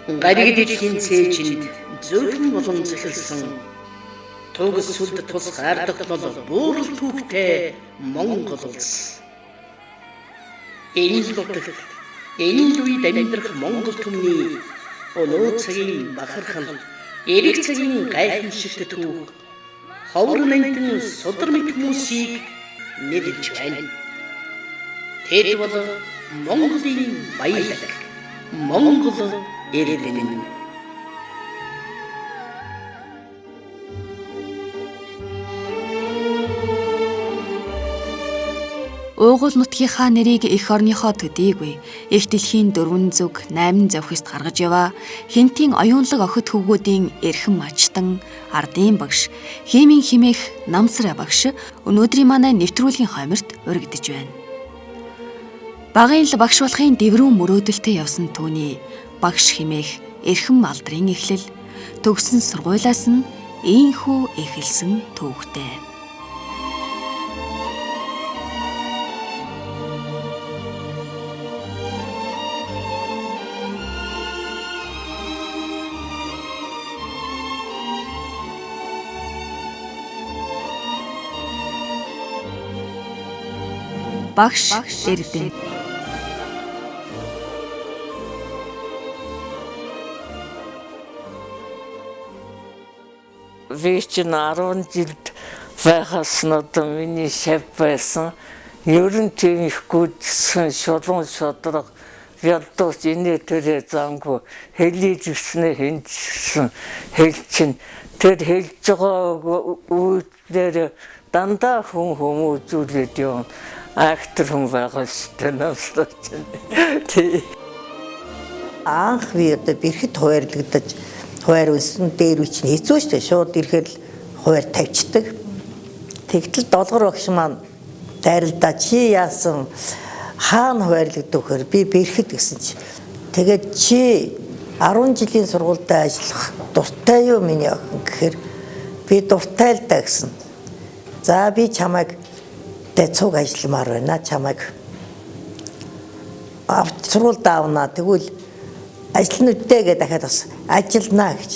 Гариг дэлхийн цээжинд зөөлөн болон зэхэлсэн туг сүлд тус хайрдагтал буурал түүхтэй Монгол улс. Энэ л нутагт, энэ л үед амьдрах монгол түмний өнөө цагийн бахархал, эрэг цагийн гайхамшигт түүх ховор нантин судар мэт хүмүүсийг нэрлж байна. Тэд бол Монголын баялаг, Монгол эрдэнэ. Уугуул нутгийнхаа нэрийг эх орныхоо төдийгүй эх дэлхийн 4 зүг 8 зовхист гаргаж яваа хентийн оюунлаг охид хөвгүүдийн эрхэм мачтан, ардын багш, химийн химээх Намсрай багш өнөөдрийн манай нэвтрүүлгийн хойморт урагдж байна. Багын л багш болохын дэврүүн мөрөөдөлтэй явсан түүний багш химээх эрхэм алдрын эхлэл төгсөн сургуулиас нь ийхүү эхэлсэн түүхтэй. Багш Эрдэнэ. Би чинь 10 жилд байхаас нь одоо миний шав байсан. Ер нь тийм их гүйцсэн шулуун шудраг ялдууч инээ тэрэ зангүй хэлийж гиснэ хинжсэн хэл чинь тэр хэлж байгаа үйлдэлээр дандаа хүн хүмүүжүүлээд явна. Актер хүн байгаа шүү дээ намслаа чинь. Тий. Анх би одоо бэрхэд хуваарлагдаж хуваар өссөн дээр үе чинь хэцүү шүү дээ. Шууд ирэхэд л хуваар тавьчихдаг. Тэгтэл долгор багш маань дайралдаа чи яасан хаана хуваарлагдав гэхээр би бэрхэд гэсэн чи. Тэгээд чи 10 жилийн сургуультай ажиллах дуртай юу миний охин гэхээр би дуртай л да гэсэн. За би чамайг тэ цуг ажилламаар байна чамайг авч сургуульд авна тэгвэл ажиллана үдтэй гэдэг дахиад бас ажиллана гэж.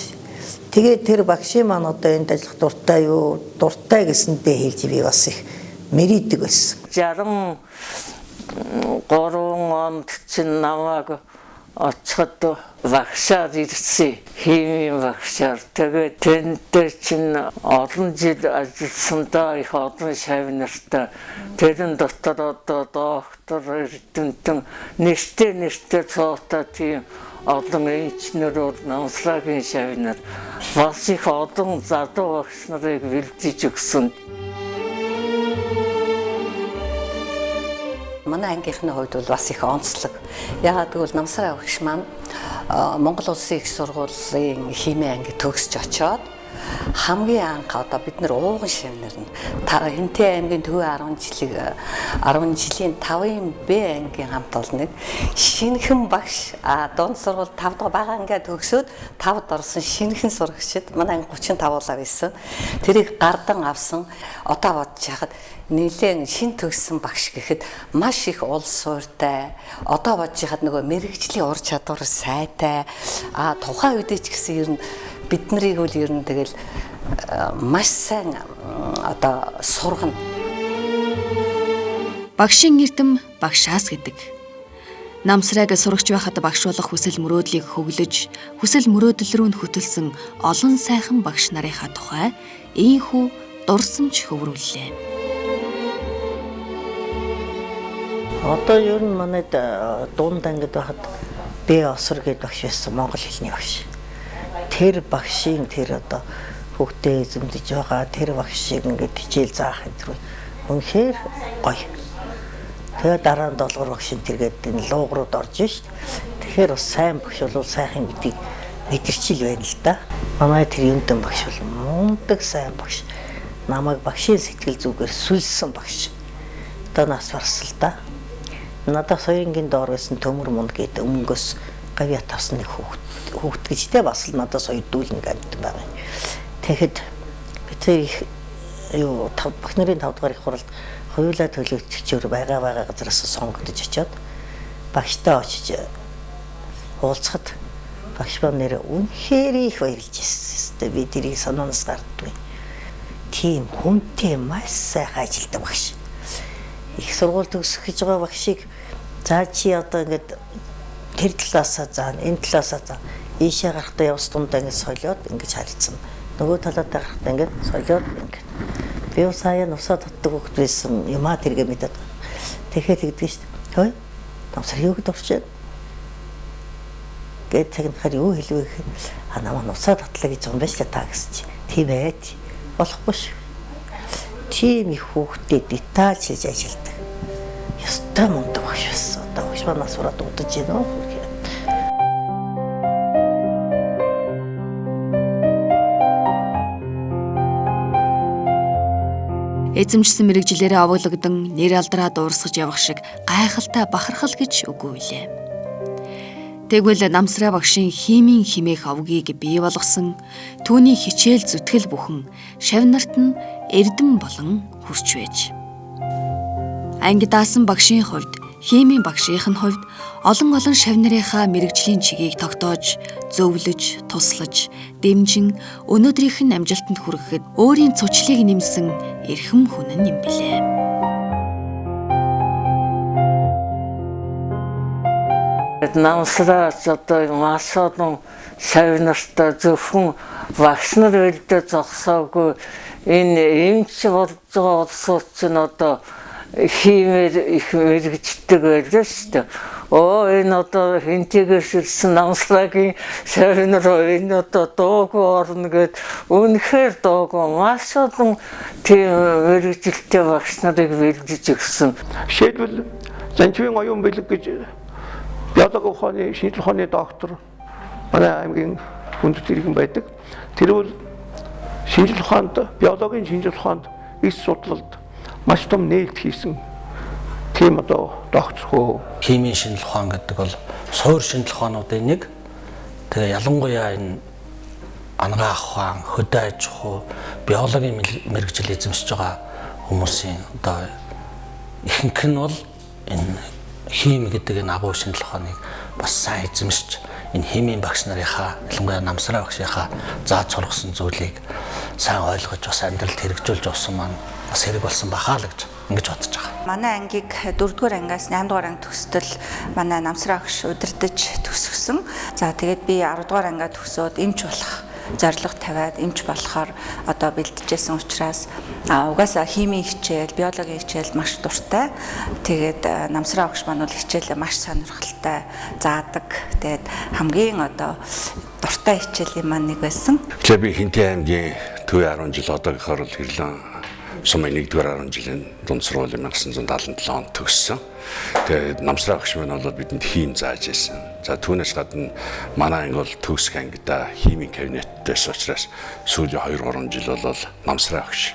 Тэгээд тэр багшийн маань одоо энд ажиллах дуртай юу дуртай гэсэндээ хэлж би бас их мэрийдэг байсан. 63 онд чинь намайг очиход багшаар ирсэн. Химийн багшаар. Тэгээд тэнтэй чинь олон жил ажилласан даа их олон шав нартай. Тэрэн дотор одоо доктор эрдэмтэн нэртэй нэртэй цоотой тийм олон инженерүүд бол намслагийн шав нар бас их олон залуу багш нарыг бэлдэж өгсөн. Манай ангийнхны хувьд бол бас их онцлог. Яагаад гэвэл Намсрай багш маань Монгол Улсын их сургуулийн химийн анги төгсөж очоод хамгийн анх одоо бид нар ууган шавнар нь Хэнтийн аймгийн Төвийн 10 жилиг 10 жилийн 5-ын Б ангийн хамт олныг шинэхэн багш дунд сургууль 5 дахь бага ангиа төгсөөд 5-д орсон шинэхэн сурагчид манай анги 35 улаа байсан. Тэрийг гардан авсан. Одоо бодож яхад нэлээд шин төгссөн багш гэхэд маш их улс суурьтай. Одоо бодож яхад нөгөө мэрэгжлийн ур чадвар сайтай. Тухайн үед ч гэсэн ер нь бид нарыг бол ер нь тэгэл маш сайн одоо сургана. Багшийн эрдэм багшаас гэдэг. Намсрайг сурагч байхад багш болох хүсэл мөрөөдлийг хөглөж, хүсэл мөрөөдөл рүү нь хөтөлсөн олон сайхан багш нарынхаа тухай ийхүү дурсамж хөврүүллээ. Одоо ер нь манайд дунд ангид байхад би осор гээд багш байсан монгол хэлний багш. Тэр багшийн тэр одоо хүүхдээ эзэмдэж байгаа тэр багшийг ингээд хичээл заах энэ үнэхээр гоё. Тэгээ дараа нь долгор багш энэ тэргээд энэ луугрууд орж шít. Тэгэхээр бас сайн багш бол сайхан гэдгийг мэдэрчил байна л да. Манай тэр юнтэн багш бол мундаг сайн багш. Намайг багшийн сэтгэл зүгээр сүлсэн багш. Одоо нас барсан л да. Надаас хоёрынгийн доор байсан төмөр мунд гэдэг өмнөгөөс гавьяа тавсан нэг хүүхэд гэж те бас л надаас хоёр дүүл нэг амьд байгаа юм. Тэгэхэд би тэр их юу багш нарын 5 дугаар их хуралд хоёулаа төлөөлөгчөөр байгаа газараас сонгогдож очиод багштай очиж уулзахад Багш маань нэр үнэхээр их баярлж ирсэн. Би тэрийг санаанаас гардаггүй. Тийм хүнтэй маш сайхан ажилтдаг багш. Их сургууль төгсөх гэж байгаа багшийг за чи одоо ингээд тэр талаасаа заана, энэ талаасаа заана. Ийшээ гарахдаа явс дундаа ингээд солиод ингэж харилцсан. Нөгөө талаадаа гарахдаа ингээд солиод ингээд. Би сая нусаа татдаг хөлт байсан юмаа тэргээ мэдээд. Тэгэхээр тэгдэг шүү дээ. Хөөе. Намсар юу гэдээ орчээд. Гээд цагнахаар юу хэлвэ гэхээр а намаа нусаа татлаа гэж байгаа юм байна шүү дээ та гэсэн чи. Тийм ээ. Болохгүй шүү. Тийм их хүүхдэд деталь хийж ажилдаг. Ёстой мундаг багш байсан. Одоо багш манаас сураад удаж байна уу? Эзэмшсэн мэргэжлээрээ овоглогдон нэр алдраа дуурсгаж явах шиг гайхалтай бахархал гэж үгүй билээ. Тэгвэл Намсраа багшийн химийн химээх овгийг бий болгосон түүний хичээл зүтгэл бүхэн шав нарт нь эрдэм болон хүрч байж. Анги даасан багшийн хувьд, химийн багшийнх нь хувьд олон олон шав нарынхаа мэргэжлийн чигийг тогтоож, зөвлөж, туслаж, дэмжин өнөөдрийнх нь амжилтанд хүрэхэд өөрийн цучлыг нэмсэн эрхэм хүн нь юм билээ. Намсраач одоо маш олон шав нартай зөвхөн багш нар үлдээ зогсоогүй энэ эмч болж байгаа улсууд чинь одоо химээр их мэргэждэг байлаа шүү дээ. Оо энэ одоо хинтигээс ирсэн Намсраагийн шав нар энэ одоо дуугүй орно гэд үнэхээр дуугүй маш олон тийм мэргэжилтэй багш нарыг бэлдэж өгсөн. Жишээлбэл Занчвын оюун бэлэг гэж биологи ухааны шинжлэх ухааны доктор манай аймгийн хүндэт иргэн байдаг. Тэр бол шинжлэх ухаанд, биологийн шинжлэх ухаанд эс судлалд маш том нээлт хийсэн тийм одоо доктор хөө. Химийн шинжлэх ухаан гэдэг бол суур шинжлэх ухаануудын нэг. Тэгээ ялангуяа энэ анагаах ухаан, хөдөө аж ахуй, биологийн мэргэжил эзэмшиж байгаа хүмүүсийн одоо ихэнх нь бол энэ хими гэдэг энэ агуу шинжлэх ухааныг бас сайн эзэмшиж энэ химийн багш нарынхаа ялангуяа Намсраа багшийнхаа зааж сургасан зүйлийг сайн ойлгож бас амьдралд хэрэгжүүлж явсан маань бас хэрэг болсон бахаа л гэж ингэж бодож байгаа. Манай ангийг 4-р ангиас 8-р анги төгсдөл манай Намсраа багш удирдах төгсгсөн. За тэгээд би 10-р ангиа төгсөөд эмч болох зорилго тавиад эмч болохоор одоо бэлтжижсэн учраас угаасаа химийн хичээл, биологийн хичээл маш дуртай. Тэгээд Намсраа багш маань бол хичээлээ маш сонирхолтой заадаг. Тэгээд хамгийн одоо дуртай хичээлийн маань нэг байсан. Тэгэхээр би Хинтээ аймгийн төвийн 10 жил одоогийнхоор бол Хэрлэн сумын 1-р 10 жилийн дунд сургуулийн 1977 онд төгссөн. Тэгээд Намсраа багш маань бол бидэнд хим зааж байсан. За түүнээс гадна манай анги бол төгсөх ангидаа химийн кабинеттэйс учраас сүүлийн 2-3 жил бол Намсраа багш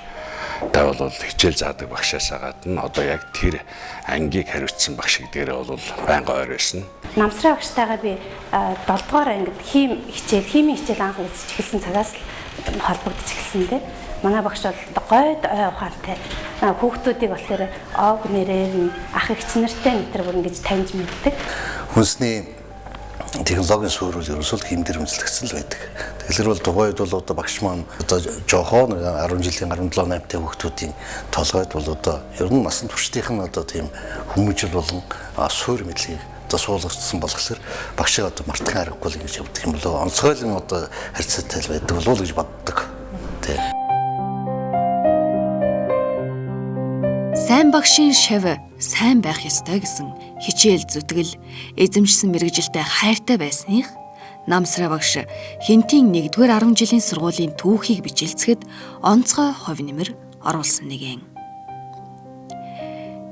та бол хичээл заадаг багшаасаа гадна одоо яг тэр ангийг хариуцсан багш гэдгээрээ бол байнга ойр байсан. Намсраа багштайгаа би 7 дугаар ангид химийн хичээл анх үзэж эхэлсэн цагаас л холбогдож эхэлсэн дээ. Манай багш бол гойд ой ухаантай хүүхдүүдийг болохоор овг нэрээр нь ах эгч нартай нэтэр бүр ингэж таньж мэддэг. Хүнсний технологийн суурь ерөөсөө хим дээр үндэслэгдсэн л байдаг. Тэгэхээр бол тухайн үед бол одоо багш маань одоо жохон 10 жилийн 17 8-тай хүүхдүүдийн толгойд бол одоо ер нь насан туршдынх нь одоо тийм хүмүүжил болон суурь мэдлэгийг одоо суулгацсан болохоор багшийг одоо мартахын аргагүй л гэж явдаг юм болоо. Онцгойлон одоо харьцаатай л байдаг болов уу гэж боддог. Тэ. Сайн багшийн шав сайн байх ёстой гэсэн хичээл зүтгэл эзэмшсэн мэргэжилтэй хайртай байсных Намсраа багш Хинтийн 1-р 10 жилийн сургуулийн түүхийг бичилцэхэд онцгой хувь нэмэр оруулсан нэгэн.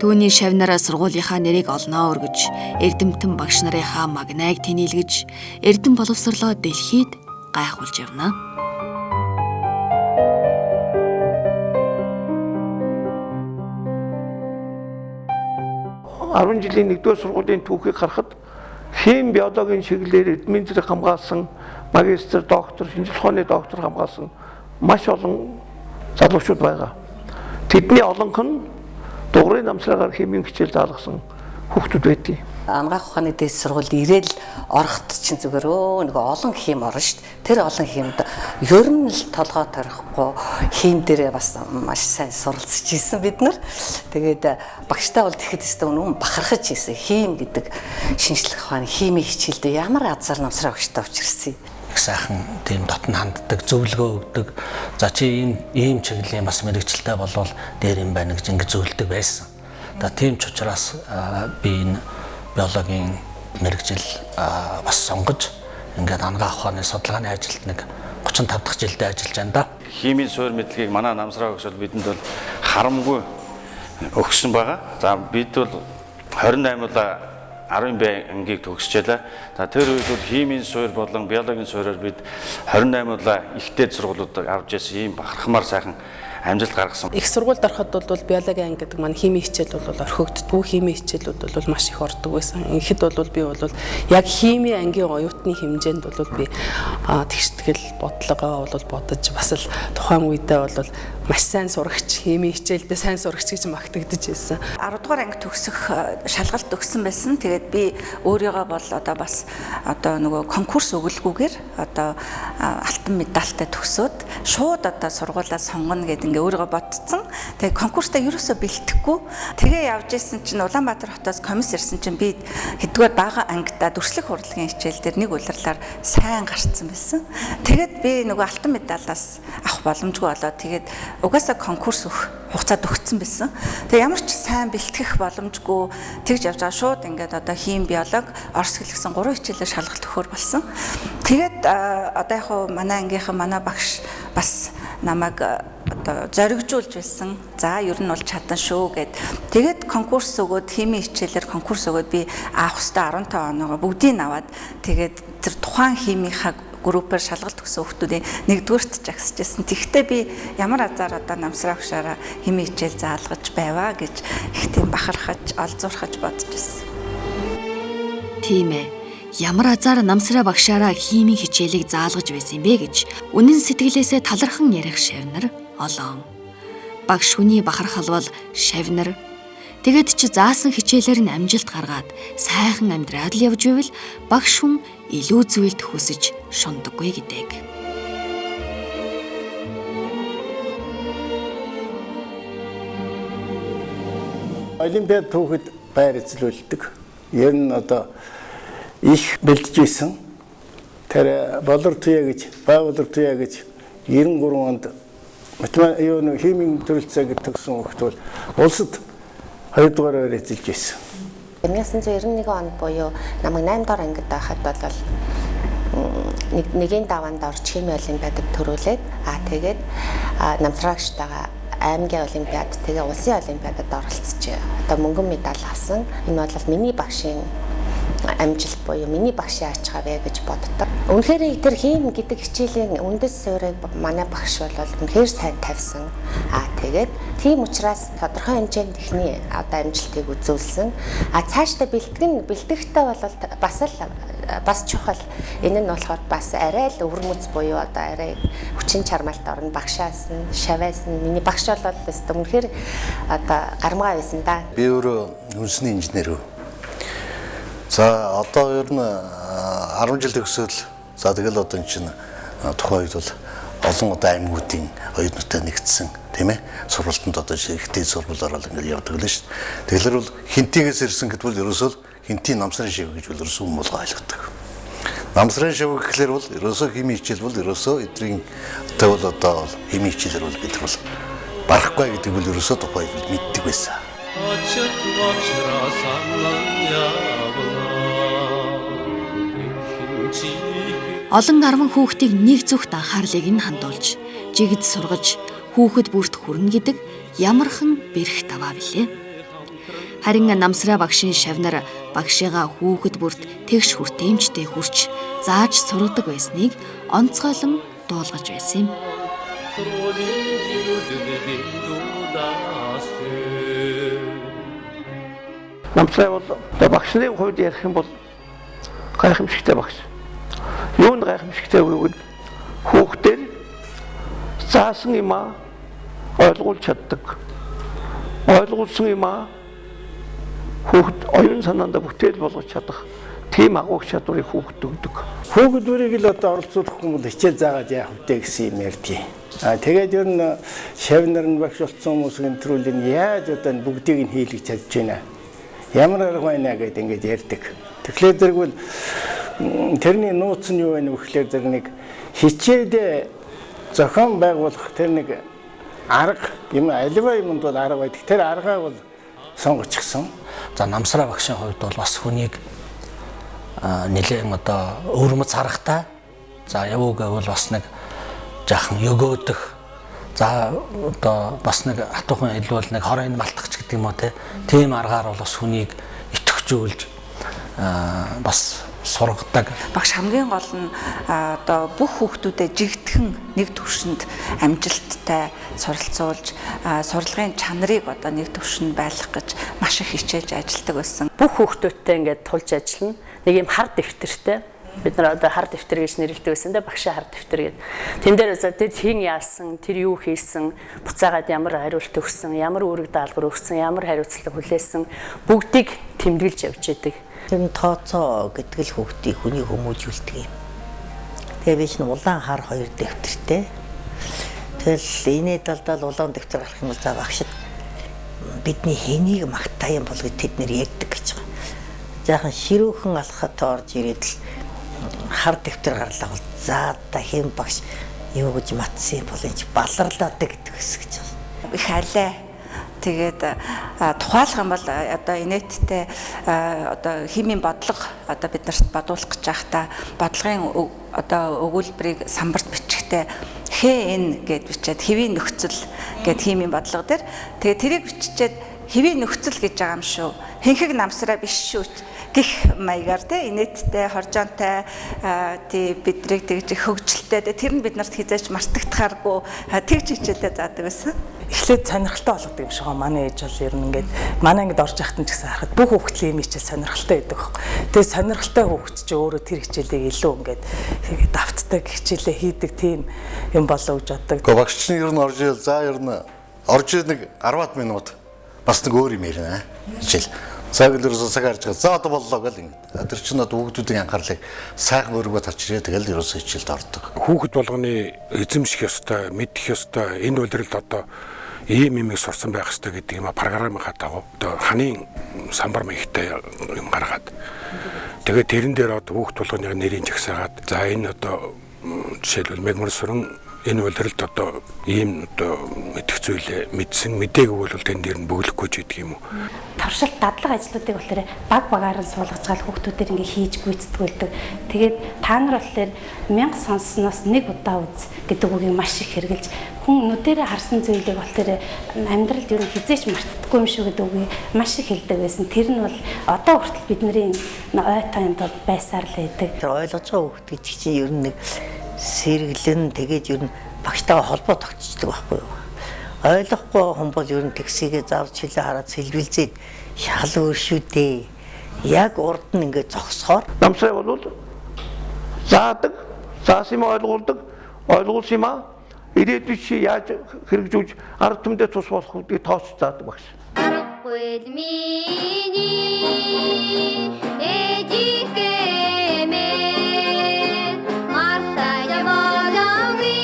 Түүний шав нараа сургуулийнхаа нэрийг олноо өргөж, эрдэмтэн багш нарынхаа магнайг тэнийлгэж, эрдэм боловсрлоо дэлхийд гайхуулж явна. 10 жилийн 1-р сургуулийн түүхийг харахад хим биологийн чиглэлээр эдмийн зэрэг хамгаалсан магистр, доктор, шинжлэх ухааны доктор хамгаалсан маш олон залуучууд байгаа. Тэдний олонх нь дугуйн намсраагаар химийн хичээл заалгасан хүүхдүүд байдгийг. Анагаах ухааны дээд сургуульд ирээл ороход чинь зүгээр нөгөө олон хим орно шүү дээ. Тэр олон химд ер нь л толгой торихгүй хим дээрээ бас маш сайн суралцж исэн бид нар. Тэгээд багштай бол тэгэхэд өстө үнэн бахархаж исэн. Хим гэдэг шинжлэх ухааны химийн хичээлдээ ямар азар намсраа багштай учирсан юм. Их сайхан тийм дотн ханддаг, зөвлөгөө өгдөг. За чи ийм чиглэлийн бас мэрэгчлээ болвол дээр юм байна гэж ингэ зөвлөдөг байсан. За тийм ч учраас би энэ биологийн мэргэжил бас сонгож ингээд анагаах ухааны судалгааны ажилд нэг 35 дахь жилдээ ажиллаж байна да. Химийн суурь мэдлэгийг манай намсраа өгсөл бидэнд бол харамгүй өгсөн байгаа. За бид бол 28 удаа 10 Б ангийг төгсчихлээ. За тэр үед бол химийн суурь болон биологийн суурьаар бид 28 удаа ихтэй сургуулиудыг авч яасан ийм бахархмаар сайхан амжилт гаргасан. Их сургуульд ороход бол биологийн анги гэдэг маань химийн хичээл бол орхигддгүй, химийн хичээлүүд бол маш их ордог байсан. Ингэхэд бол би бол яг химийн ангийн оюутны хэмжээнд бол би тэгштгэл бодлогоо бол бодож бас л тухайн үедээ бол маш сайн сурагч, химийн хичээлдээ сайн сурагч гэж магтагдаж байсан. 10 дугаар анги төгсөх шалгалт өгсөн байсан. Тэгээд би өөрийгөө бол одоо бас одоо нөгөө конкурс өгөлгүйгээр одоо алтан медальтай төгсөөд шууд одоо сургуулаа сонгоно гэдэг ингээ өөрийгөө бодцсон. Тэгээд конкурстаа ерөөсөө бэлтгэхгүй. Тэгээ явж исэн чинь Улаанбаатар хотоос комисс ирсэн чинь би хэддүгээр бага ангидаа дүрслэх урлагийн хичээл дээр нэг улирлаар сайн гарцсан байсан. Тэгээд би нөгөө алтан медалаас авах боломжгүй болоод тэгээд угаасаа конкурс өгөх хугацаад өгсөн байсан. Тэгээ ямар ч сайн бэлтгэх боломжгүй тэгж явж байгаа шууд ингээд одоо хим, биолог, орос хэл гэсэн 3 хичээлээр шалгалт өгөхөр болсон. Тэгээд одоо яг хуу манай ангийнхан манай багш бас намайг одоо зоригжуулж байсан. За ер нь бол чадан шүү гэд. Тэгээд конкурс өгөөд химийн хичээлээр конкурс өгөөд би авах ёстой 15 оноогоо бүгдийг аваад тэгээд тэр тухайн химийнхаа группээр шалгалт өгсөн хүмүүсийн нэгдүгüрт жагсаж байсан. Тэгэхдээ би ямар азар одоо намсраа өгшөөрөө химийн хичээл заалгаж байваа гэж их тийм бахархаж, олзуурхаж бодож байсан. Тийм ээ. Ямар азар намсраа багшаараа химийн хичээлийг заалгаж байсан юм бэ гэж үнэн сэтгэлээсээ талархан ярих шавнар олон. Багш хүний бахархал бол шавнар. Тэгээд чи заасан хичээлээр нь амжилт гаргаад сайхан амьдраад л явж байвал багш хүн илүү зүйлд хүсэж шундаггүй гэдэг. Олимпиад түүхэд байр эзлүүлдэг. Ер нь одоо их бэлдэж байсан. Тэр Болор Туяа гэж, Байгуулар Туяа гэж 93 онд математик химийн төрөлцөө гэж төгссөн хүүхэд бол улсад 2 дугаар байр эзэлж байсан. 1991 онд буюу намайг 8 дугаар ангид байхад бол нэгийн даваанд орж химийн олимпиадад төрүүлээд тэгээд намсраагчтайгаа аймгийн олимпиад тэгээ улсын олимпиадад оролцож одоо мөнгөн медаль авсан. Энэ бол миний багшийн амжилт буюу миний багшийн ач гавья гэж боддог. Үнэхээр тэр хим гэдэг хичээлийн үндэс суурийг манай багш бол үнэхээр сайн тавьсан. Тэгээд тийм учраас тодорхой хэмжээнд ихний одоо амжилтыг үзүүлсэн. Цаашдаа бэлтгэхдээ бол бас чухал. Энэ нь болохоор бас арай л өвөрмөц буюу одоо арай хүчин чармаалт орно. Багшаас нь, шаваас нь. Миний багш бол өстө үнэхээр одоо гармгаа байсан да. Би өөрөө үндэсний инженер. За одоо ер нь 10 жил төгсөөл за тэгэл одоо эн чинь тухайн үед бол олон одоо аймагуудын оюутнуудтай нэгдсэн тийм сургалтанд одоо ихтэй сургуулиар бол ингээд явдаг л шүү дээ. Тэгэхээр бол хинтигээс ирсэн гэдээ бол ерөөсөө хинтийн намсрын шив гэж бол ерөөсөө хүмүүс ойлгодог. Намсрын шив гэхлээр бол ерөөсөө химийн хичээл бол ерөөсөө эдрийн тэгвэл одоо химийн хичээлэр бол бид нар бол барахгүй гэдэг бол ерөөсөө тухайн үед мэддэг байсан. Олон 10 хүүхдийг нэг зүгт анхаарлыг нь хандуулж, жигд сургаж, хүүхэд бүрт хүрнэ гэдэг ямархан бэрх даваа билээ. Харин намсраа багшийн шавнар багшигаа хүүхэд бүрт тэгш хүртээмжтэй хүрч зааж сургадаг байсныг онцгойлон дуулгаж байсан юм. Намсраа бол багш нарын хувьд ярих юм бол гайхамшигтай багш. Юунд гайхамшигтай вэ гэвэл хүүхдээр заасан юмаа ойлгуулж чаддаг. Ойлгуулсан юмаа Хүүхэд оюун санаандаа бүтээл болгож чадах тийм агуух чадварыг хүүхэд өгдөг. Хүүхэд бүрийг л одоо оролцуулах юм бол хичээл заагаад яах вэ гэсэн юм ярьдгийг. А тэгээд ер нь шавь нар нь багш болсон хүмүүс энэ нь яаж одоо энэ бүгдийг нь хийлгэж чадж байна. Ямар арга байна гэдээ ингэж ярьдаг. Тэгэхээр зэрэг бол тэрний нууц нь юу вэ гэхлээр зэрэг нэг хичээлээ зохион байгуулах тэр нэг арга юм аливаа юмд бол арга байдаг. Тэр аргаа бол сонгочихсон. За Намсраа багшийн хувьд бол бас хүнийг нэлээд одоо өвөрмөц харахтай. За явуу гэвэл бас нэг жаахан өгөөдөх. За одоо бас нэг хатуухан хэлбэл нэг хорын малтгач гэдэг юм уу те. Тийм аргаар бол бас хүнийг итгэвчүүлж бас сургадаг. Багш хамгийн гол нь одоо бүх хүүхдүүдэд жигтгэн нэг түвшинд амжилттай суралцуулж сурлагын чанарыг одоо нэг түвшинд байлгах гэж маш их хичээж ажилладаг байсан. Бүх хүүхдүүдтэй ингээд тулж ажиллана. Нэг юм хар дэвтэртэй. Бид нар одоо хар дэвтэр гэж нэрлэдэг байсан дээ, багшийн хар дэвтэр гэдэг. Тэн дээр за тэр хэн яасан, тэр юу хийсэн, буцаагаад ямар хариулт өгсөн, ямар үүрэг даалгавар өгсөн, ямар хариуцлага хүлээсэн бүгдийг тэмдэглэж явж идэг. Тэр нь тооцоо гэдэг л хүүхдийг хүний хүмүүжүүлдэг юм. Тэгээ би чинь улаан хар хоёр дэвтэртэй. Тэгэл инээ далдаал улаан дэвтэр гарах юм бол за багшид бидний хэнийг магтаа юм бол гэж тэд нэр ярьдаг гэж байгаа. Жаахан ширүүхэн алхахад орж ирээд л хар дэвтэр гарлаа бол за та хэн багш юу гэж матсан юм бол энэ ч баларлаадаг гэдэг хэсэг гэж байна. Их алай. Тэгээд тухайлах юм бол одоо инээдтэй одоо химийн бодлого одоо бид нарт бодуулах гэж байхдаа бодлогын одоо өгүүлбэрийг самбарт бичгтээ ХН гэд бичээд хэвийн нөхцөл гэд химийн бодлого дээр тэгээд тэрийг биччихэд хэвийн нөхцөл гэж байгаа юм шүү. Хэнхэг намсраа биш шүү гих маягаар те инээдтэй хоржоонтой тий бидрийг тэгж хөгжилтэй тэр нь бид нарт хизээч мартагдахааргүй тэгж хичээлээ заадаг байсан. Эхлээд сонирхолтой болгодог юм шиг байгаа. Манай ээж бол ер нь ингээд манай ангид орж яхад нь ч гэсэн харахад бүх хүүхдийн юм хичээл сонирхолтой байдаг байхгүй. Тэгээ сонирхолтой хүүхд чи өөрөө тэр хичээлийг илүү ингээд давтдаг хичээлээ хийдэг тийм юм болов гэж боддог. Гэхдээ багш чинь ер нь орж ирэл за ер нь орж ирэл нэг 10 минут бас нэг өөр юм ярина хичээл. Цаг л ерөөсөө цаг харж байгаа. За одоо боллоо гэл ингээд. Тэр чинь одоо хүүхдүүдийн анхаарлыг сайхан өргөө тарч ирээ тэгэл ерөөсөө хичээлд ордог. Хүүхэд болгоны эзэмших ёстой, мэдэх ёстой энэ улиралд одоо ийм юмыг сурсан байх ёстой гэдэг юм а програмынхаа дагуу одоо ханын самбар маягтай юм гаргаад тэгээд тэрэн дээр одоо хүүхд болгоны нэрийг жагсаагаад за энэ одоо жишээлбэл мегмар сүрэн энэ улиралд одоо ийм одоо мэдэх зүйлээ мэдсэн мдээгүй бол тэн дээр нь бөглөхгүй ч гэдэг юм уу. Туршилт дадлага ажлуудыг болохоор баг багаар нь суулгаж гал хүүхдүүдээр ингээ хийж гүйцэтгүүлдэг. Тэгээд та нар болохоор 1000 сонссноос нэг удаа үз гэдэг үгийг маш их хэрэгжилж хүн нүдэрээ харсан зүйлийг болохоор амьдралд ер нь хизээч мартдаггүй юм шүү гэдэг үгийг маш их хэлдэг байсан. Тэр нь бол одоо хүртэл бидний ой тоонд бол байсаар л байдаг. Тэр ойлгож байгаа хүүхд гэж чинь ер нь нэг сэргэлэн тэгээд ер нь багштайгаа холбоо тогтцдог байхгүй юу. Ойлгохгүй хүн бол ер нь таксигээ заавч хилээ хараад сэлбэлзээд шал өөр шүү дээ. Яг урд нь ингээд зогсохоор Намсраа бол заадаг, заасан юм ойлгуулдаг, ойлгуулсан юм аа ирээдүйд чи яаж хэрэгжүүлж ард түмдээ тус болох гэдгийг тооцож заадаг багш. Аргагүй миний ээжийнхээ мэн мартаж болоогүй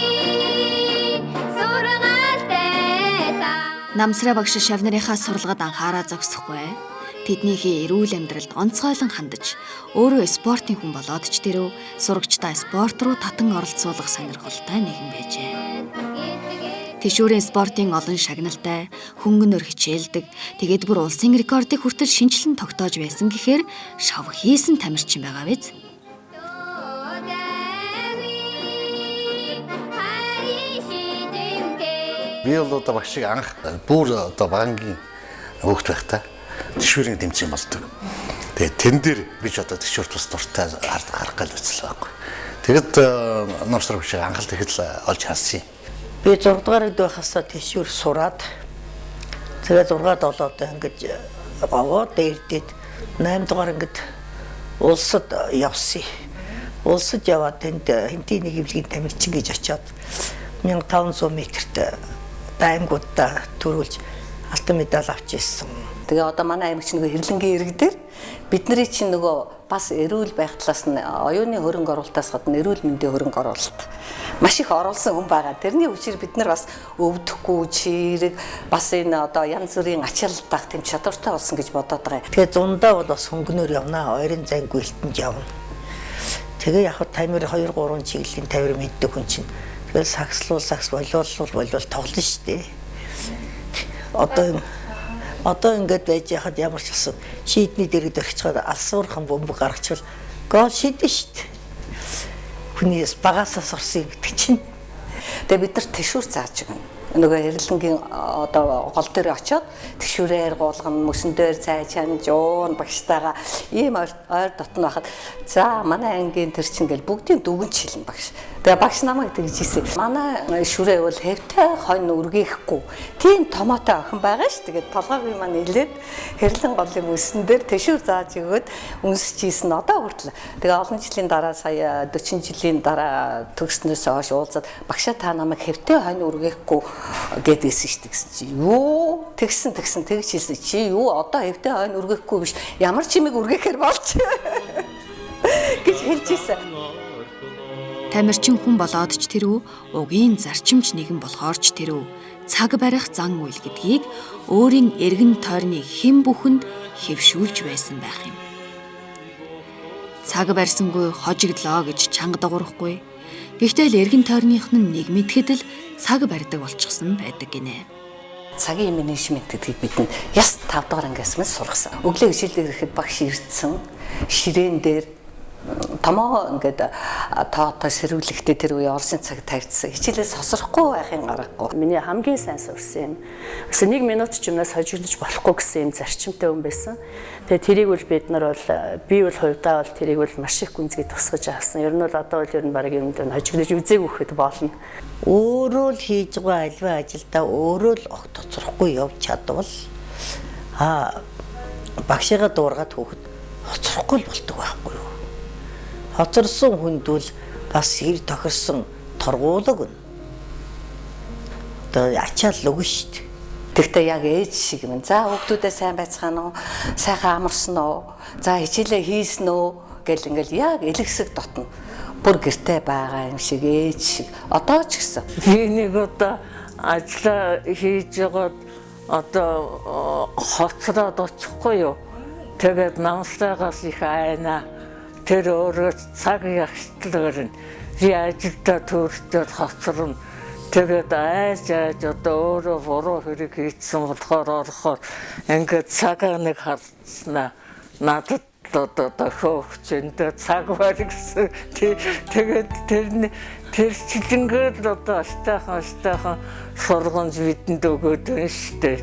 сургаалтай та. Намсраа багш шав нарынхаа сурлагад анхаараа зогсохгүй. Тэднийхээ эрүүл амьдралд онцгойлон хандаж, өөрөө спортын хүн болоод ч тэрв сурагчдаа спорт руу татан оролцуулах сонирхолтой нэгэн байжээ. Тэшүүрийн спортын олон шагналтай, хөнгөнөөр хичээлдэг, тэгээд бүр улсын рекордыг хүртэл шинэчлэн тогтоож байсан гэхээр шав хийсэн тамирчин байгаа биз? Би бол одоо багшийг анх бүр одоо багангийн хүүхд байхдаа тэшүүрийн тэмцээн болдог. Тэгээд тэн дээр би ч одоо тэшүүрт бас дуртай харах гал үзэл байхгүй. Тэгэд Намсраа багшийг анх л тэгэхэд л олж харсан юм. Би 6 дугаар ангид байхасаа тэшүүр сураад тэгээ 6 7 ангид говоод дээрдээд 8 дугаар ангид улсад явсан. Улсад яваад тэнд хэмтийн нэг эвлэгийн тамирчин гэж очиод 1500 метрт даймгуудаа төрүүлж алтан медаль авч ирсэн. Тэгээ одоо манай аймагч нөгөө Хэрлэнгийн ирэг дээр бидний чинь нөгөө бас эрүүл байх талаас нь оюуны хөрөнгө оруулалтаас гадна эрүүл мэндийн хөрөнгө оруулалт маш их оруулсан хүн байгаа. Тэрний хүчээр бид нар бас өвдөхгүй, чирэг бас энэ одоо янз бүрийн ачаалал даах тийм чадвартай болсон гэж бодоод байгаа юм. Тэгээ зундаа бол бас хөнгөнөөр явна. Ойрын зайн гүйлтэнд явна. Тэгээ яг тамир 2 3 чиглэлийн тамир мэддэг хүн чинь тэгэл сагслуул сагс болиуллуул болиул тоглоно шүү дээ. Одоо ингээд байж яхад ямар ч болсон шийдний дэргэд орчиход алсуурхан бөмбөг гаргачихвал гол шийдэн шүү дээ. Хүний багасаа сурсан гэдэг чинь. Тэгээ бид нар тэшүүр зааж өгнө. Нөгөө Хэрлэнгийн одоо гол дээр очиод тэшүүрээр гуулгана, мөсөн дээр цай чанж, уун багштайгаа ийм ойр дотн байхад за манай ангийн тэр чинь гэл бүгдийн дүгнж хэлнэ багш. Тэгээ багш намайг тэгж хэлсэн. Манай шүрээ бол хэвтэй хонь үргээхгүй. Тийм томоотой охин байгаа ш. Тэгээд толгойг маань илээд Хэрлэн голын мөсөн дээр тэшүүр зааж өгөөд үнсэж ийсэн одоо хүртэл. Тэгээ олон жилийн дараа сая 40 жилийн дараа төгснөөс хойш уулзаад багшаа та намайг хэвтэй хонь үргээхгүй гэдээсэн шүү дээ гэсэн чи юу тэгсэн тэгсэн тэгж хэлсэн чи юу одоо хэвтэй хойно үргээхгүй биш ямар ч юмыг үргээхээр болж гэж хэлж ирсэн. Тамирчин хүн болоод ч тэрүү угийн зарчимч нэгэн болохоор ч тэрүү цаг барих зан үйл гэдгийг өөрийн эргэн тойрны хэн бүхэнд хэвшүүлж байсан байх юм. Цаг барьсангүй хожигдлоо гэж чанга дагуурахгүй. Гэхдээ л эргэн тойрных нь нэг мэдхэд л цаг барьдаг болчихсон байдаг гинэ. Цагийн менежмент гэдгийг бидэнд яс 5 дугаар ангиас мэд сургасан. Өглөө хичээлээр ирэхэд багш ирдсэн. Ширээн дээр томоо ингээд тоотой сэрүүлэхдээ тэр үе Оросын цаг тавьчихсан. Хичээлээс хосрохгүй байхын аргагүй. Миний хамгийн сайн сурсан юм. Өсө 1 минут ч юмнаас хожигдож болохгүй гэсэн юм зарчимтай хүн байсан. Тэгээ тэрийг бол бид нар бол би бол хувьдаа бол тэрийг бол маш их гүнзгий тусгаж авсан. Ер нь бол одоо бол ер нь бараг юмд хожигдож үзээгүй гэхэд болно. Өөрөө л хийж байгаа альва ажилдаа өөрөө л огт хоцрохгүй явж чадвал багшигаа дуургаад хүүхэд хоцрохгүй л болдог байхгүй юу? Хоцорсон хүнд бол бас хэр тохирсон торгуулаг нь. Одоо ачаал өгнө шүү дээ. Тэгтээ яг ээж шиг юм. За хүүхдүүдээ сайн байцгаана уу? Сайхан амарсан уу? За хичээлээ хийсэн үү? Гэл ингээл яг элэгсэг дотно. Бүр гэрте байгаа юм шиг ээж шиг. Одоо ч гэсэн. Би нэг удаа ажлаа хийж байгаад одоо хоцроод очихгүй юу? Тэгээд намсраагаас их айна. Тэр өөрөө цаг ягтлаар нь би ажилдаа төрөлтөд хоцорно. Тэгээд айж айж одоо өөрөө буруу хэрэг хийсэн болохоор орохоор ингээд цагаа нэг хардснаа надад одоо дохиогч эндээ цаг баригсан. Тэгээд тэр чилэнгээд л одоо аштайхан сургамж бидэнд өгөөд байна шүү дээ.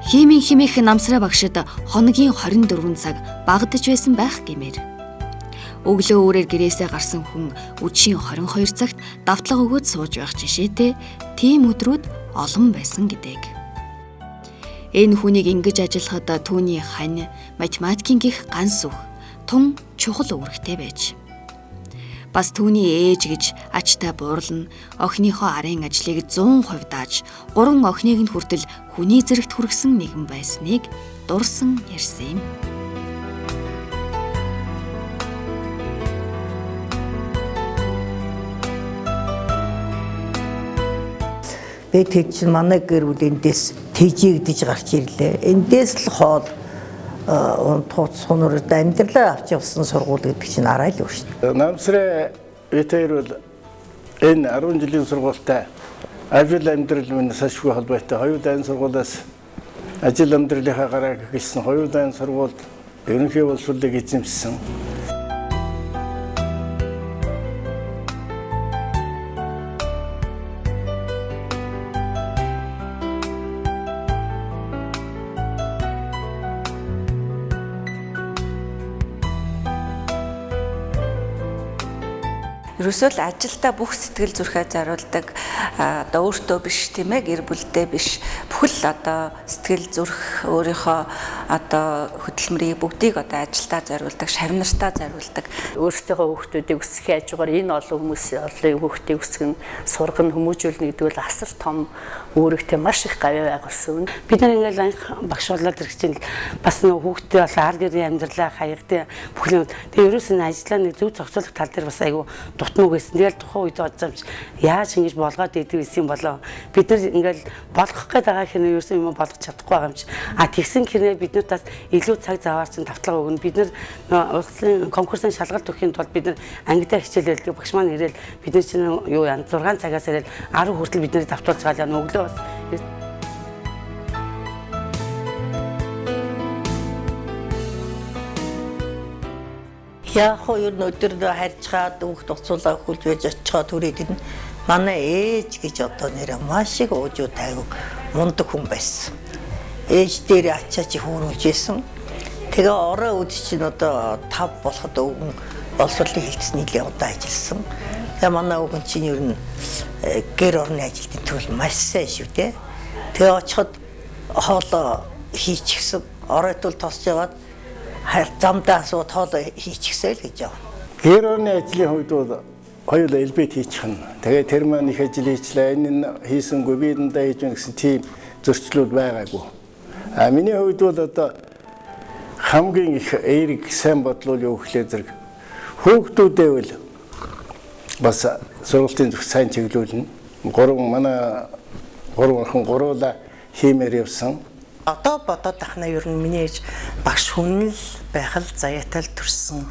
Химийн химих намсраа багшид хоногийн 24 цаг багадж байсан байх гэмээр. Өглөө өөрөөр гэрээсээ гарсан хүн үдшийн 22 цагт давтлага өгөөд сууж байх жишээтэй тийм өдрүүд олон байсан гэдэг. Энэ хүнийг ингэж ажиллахад түүний хань математикийн гих ганц сүх тун чухал үүрэгтэй байж. Бас түүний ээж гэж ачтай буурлна, охиныхоо арын ажлыг 100% дааж, 3 охиныг нь хүртэл хүний зэрэгт хүргэсэн нэгэн байсныг дурсан ярьсан юм. Би тэр чинь манай гэр бүл эндээс тэжээгдэж гарч ирлээ. Эндээс л хоол унтах сунурд амьдралаа авч явсан сургууль гэдэг чинь арай л өөр шүү дээ. Намсраа бид хоёр бол энэ 10 жилийн сургуультай ажил амьдрал минь сашгүй холбоотой. Хоёул айн сургуулиас ажил амьдралынхаа гарааг эхэлсэн. Хоёул айн сургуульд ерөнхий боловсролыг эзэмшсэн. Ерөөсөө л ажилдаа бүх сэтгэл зүрхээ зориулдаг, одоо өөртөө биш тийм ээ, гэр бүлдээ биш, бүхэл одоо сэтгэл зүрх өөрийнхөө одоо хөдөлмөрийг бүгдийг одоо ажилдаа зориулдаг, шавнартаа зориулдаг. Өөрсдийнхөө хүүхдүүдийг өсгөхийн хажуугаар энэ олон хүмүүс олон хүүхдийг өсгөн, сурган, хүмүүжүүлнэ гэдэг бол асар том Үүрэгтэй маш их гавь байгуулсан. Бид нар ингээл анх багш болоод ирэх чинь бас нөгөө хүүхдээ бол ар гэрийн амьдралаа хаягтай бүх юм. Тэгээ ерөөс нь ажлаа нэг зөв зохицуулах тал дээр бас айгүй дутмаг байсан. Тэгэл тухайн үед бодсон юм чи яаж ингэж болгоод идэв гэсэн юм болоо. Бид нар ингээл болгох гээд байгаа хэрнээ ерөөсөн юм болгох чадахгүй байгаа юм чи. А тэгсэн хэрнээ бид нар бас илүү цаг заваар чинь давтлага өгнө. Бид нар улсын конкурсын шалгалт өгөхийн тулд бид нар ангидаа хичээлэлдэг багш маань ирээл бид нар чинь юу яа 6 цагаас ирээл 10 хүртэл бид нарыг давтуулж байгаа л өглөө бас. Яг хоо ер нь өдөр харьцгаад хүүхд уцуулаа хөлж байж очихоо түрээд ирнэ. Манай ээж гэж одоо нэрээ маш их уужуу тайван мундаг хүн байсан. Ээж дээр ачаач хүүрүүлж исэн. Тэгээ орой үд чинь одоо 5 болоход өвгөн боловсролын хэлтс нэлээ удаа ажилласан. Тэгээ манай өвгөн чинь ер нь гэр орны ажилтны төрөл маш сайн шүү дээ. Тэгээ очиход хоолоо хийчихсэн. Оройтул тосч яваад замдаа асууд хоолоо хийчихсэн л гэж яв. Гэр орны ажлын хувьд бол хоёулаа элбэт хийчих нь. Тэгээ тэр маань их ажил хийчлээ. Энэ нь хийсэнгүй би эндээ хийж байна гэсэн тийм зөрчлүүд байгаагүй. А миний хувьд бол одоо хамгийн их эерэг сайн бодлол юу гэхлээр зэрэг хүүхдүүдээ бол бас сургалтын зүг сайн чиглүүлнэ. Манай гурван охин гуруула хиймээр явсан. Одоо бодоод ахна ер нь миний ээж багш хүн л байх л заяатай л төрсөн.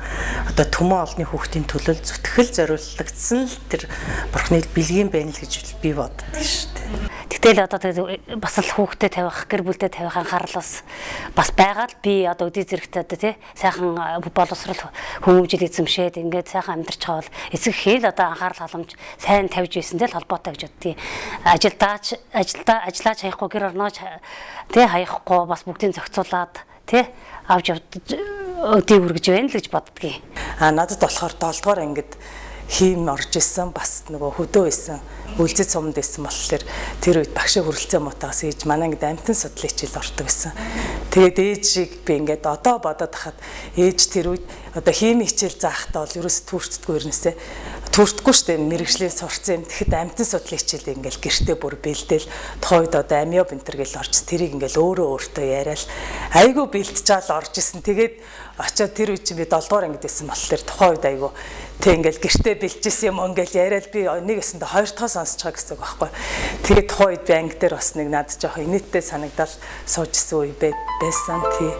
Одоо төмөн олны хүүхдийн төлөл зүтгэл зориулагдсан л тэр бурхны бэлгийн байна л гэж би боддог шүү дээ. Тэгтэл одоо бас л хүүхдээ тавих, гэр бүлдээ тавих анхаарал бас байгаа л би одоо өдий зэрэгтэй одоо тий сайхан боловсрол хүмүүжил эзэмшээд ингээд сайхан амьдарч байгаа бол эцэг хэл одоо анхаарал халамж сайн тавьж байсан дээр холбоотой гэж боддгийг. Ажиллаач хаяхгүй гэр орнооч тий хаяхгүй бас бүгдийг зохицуулаад тий авч явж өдий үргэж байна л гэж боддгийг. А надад болохоор 7 дугаар ангид хийм орж исэн бас нөгөө хөдөө исэн үлзий цумд исэн болохоор тэр үед багшийн хүрэлцээ муутаас ээж манай ангид амтан судлалын хичээл ордог гэсэн. Тэгээд ээжийг би ингээд одоо бодоод хахад ээж тэр үед одоо химийн хичээл заахтаа бол ерөөс түүртдэггүй ернээсээ түүртэхгүй штэ мэрэгжлийн сурцсан юм. Тэгэхэд амтан судлалын хичээл ингээл гэртээ бүр бэлдээл тухайн үед одоо амио бэнтер гэл орж тэрийг ингээл өөрөө өөртөө яриад айгүй бэлтэж чаал орж исэн. Тэгээд очиод тэр үед чинь би 7 дугаар ангид исэн болохоор тухайн үед айгүй тэг ингээл гэртээ бэлжсэн юм ингээл яриад би нэг өсөндө хоёр дахь сонсож байгаа гэсэн үг байхгүй. Тэгээд тухайн үед би анги дээр бас нэг надад жоох инээдтэй санагдал сууж исэн үе байсан тий.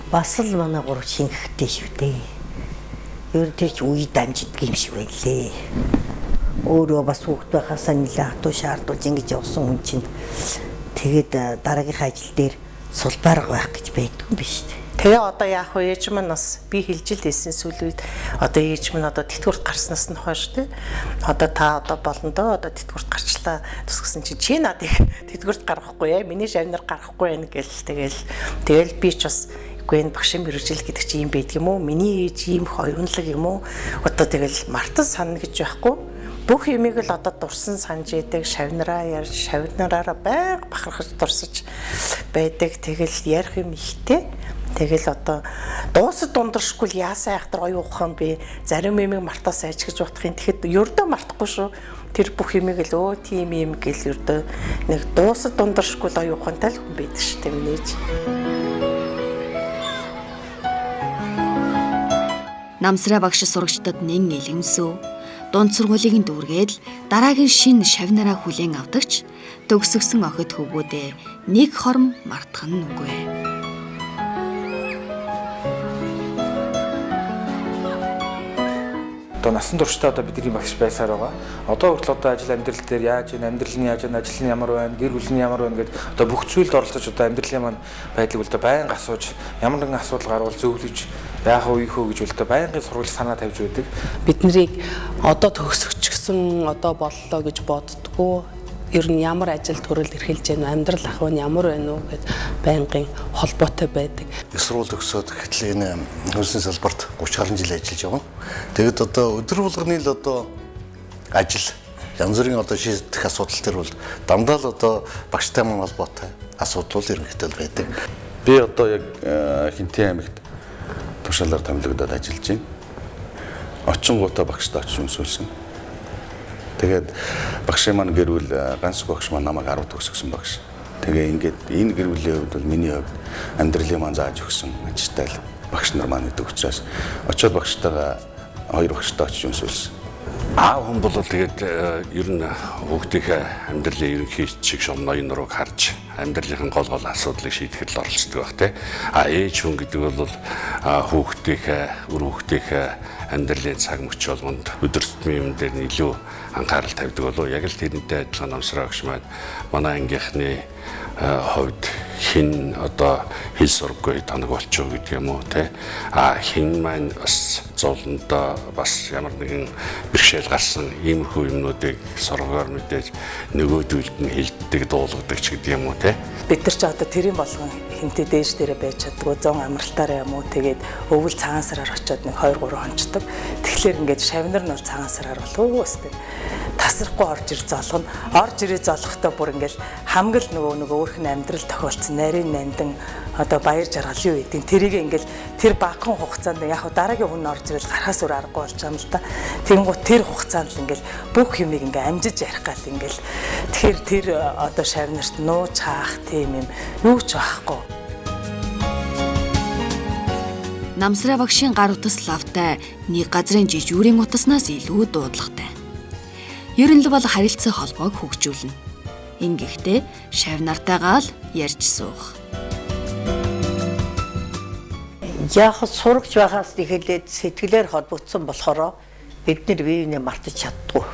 Бас л манай гурав шингэхтэй шүү дээ. Ер нь тэр ч үе дамждаг юм шиг байлээ. Өөрөө бас хүүхд байхаасаа нэлээ хатуу шаардуулж ингэж явсан хүн чинь тэгээд дараагийнхаа ажил дээр сулбарга байх гэж байдгүй юм биш үү? Тэгээ одоо яах вэ? Ээж маань бас би хэлж л байсан сүүл үед одоо ээж минь одоо тэтгэврт гарснаас нь хойш тий. Одоо та одоо болно доо одоо тэтгэврт гарчлаа тусгасан чи чи надыг тэтгэврт гаргахгүй ээ. Миний шавнар гаргахгүй байх гэл тэгэл би ч бас үгүй энэ багшийн мэргэжил гэдэг чи юм байдаг юм уу? Миний ээж ийм их оюунлаг юм уу? Одоо тэгэл мартан санана гэж байхгүй. Бүх юмыг л одоо дурсан санаж идэг, шавнараа ярьж, шавнараараа байг бахархаж дурсаж байдаг. Тэгэл ярих юм ихтэй. Тэгэл одоо дуусад дундаршгүй л яасан айхтар оюун ухаан би зарим юмыг мартаа сайж гэж бодох юм. Тэгэхэд ердөө мартахгүй шүү. Тэр бүх юмыг л өө тийм юм гэл ердөө нэг дуусад дундаршгүй л оюун ухаантай л хүн байдаг шүү дээ миний ээж. Намсраа багш сурагчдад нэн илгэмсүү дунд сургуулийг дүүргээд л дараагийн шин шавнараа хүлээн авдагч төгсгсөн охид хөвгүүдээ нэг хорм мартах нь үгүй. Одоо насан туршдаа одоо бидний багш байсаар байгаа. Одоо хүртэл одоо ажил амьдрал дээр яаж энэ амьдрал нь яаж энэ ажил нь ямар байна, гэр бүл нь ямар байна гэдээ одоо бүх зүйлд оролцож одоо амьдралын маань байдлыг одоо байнга асууж, ямар нэгэн асуудал гарвал зөвлөж, яах вэ, ийх үү гэж одоо байнгын сурвалж санаа тавьж байдаг. Бид нарыг одоо төгсөгчсөн одоо боллоо гэж боддгоо. Ер нь ямар ажил төрөл эрхэлж байна, амьдрал ах нь ямар байна уу гэж байнгын холбоотой байдаг. Их сургууль төгсөөд гэтэл энэ хөрсний салбарт 30 гаруй жил ажиллаж байгаа. Тэгэд одоо өдөр болгоны л одоо ажил Янз бүрийн одоо шийдэх асуудал төр бол дандаа л одоо багштай маань холбоотой асуудал бол ерөнхийдөө байдаг. Би одоо яг Хинтээ аймагт тушаалаар томилогдоод ажиллаж байна. Очингуудаа багштай очиж үнсүүлсэн. Тэгээд багшийн маань гэр бүл ганц багш маань намайг 10 төгсгсөн багш. Тэгээ ингээд энэ гэр бүлийн хувьд бол миний хувьд амьдралын маань зааж өгсөн ажилтай л багш нар маань гэдэг учраас очиод багштайгаа хоёр багштай очиж үнсүүлсэн. Аав хүн бол тэгээд ер нь хүүхдийнхээ амьдралын ерөнхий чиг шум ноён нурууг харж амьдралын гол гол асуудлыг шийдэхэд л оролцдог байх тий. А ээж хүн гэдэг бол хүүхдийнхээ үр хүүхдийнхээ амьдралын цаг мөч болгонд өдөр тутмын юм дээр нь илүү анхаарал тавьдаг болов. Яг л тэрнтэй адилхан Намсраа багш маань манай ангийнхны хувьд хэн одоо хэл сурггүй тоног болчихоо гэдэг юм уу те. А хэн маань бас зовлондоо бас ямар нэгэн бэрхшээл гарсан иймэрхүү юмнуудыг сургаар мэдээж нөгөөдөлд нь хилддэг дуулгадаг ч гэдэг юм уу те. Бид нар ч одоо тэрийн болгон хинтээ дээж дээрээ байж чаддгүй зон амралтаараа юм уу тэгээд өвөл цагаан сараар очиод нэг 2 3 хончдог. Тэгэхээр ингээд шавнар нь бол цагаан сараар болов уу өстэй. Тасрахгүй орж ир золгоно. Орж ирээ золгохдоо бүр ингээд хамгал нөгөө өөрх нь амьдрал тохиолдсон нарийн нандин одоо баяр жаргал юу гэдэг тэрийг ингээд тэр багахан хугацаанд яг хав дараагийн хүн орж ирэл гарахаас өөр аргагүй болж байгаа юм л та. Тэгэнгүүт тэр хугацаанд л ингээд бүх юмыг ингээд амжиж ярих гал ингээд тэгэхээр тэр одоо шавнарт нууж хаах тийм юм юу ч байхгүй. Намсраа багшийн гар утас лавтай нэг газрын жижүүрийн утаснаас илүү дуудлагатай. Ер нь л бол харилцан холбоог хөгжүүлнэ. Ингэхдээ шав нартайгаа л ярьж суух. Яг сурагч байхаас эхлээд сэтгэлээр холбогдсон болохоор бид нар бие биенээ мартаж чаддгүй.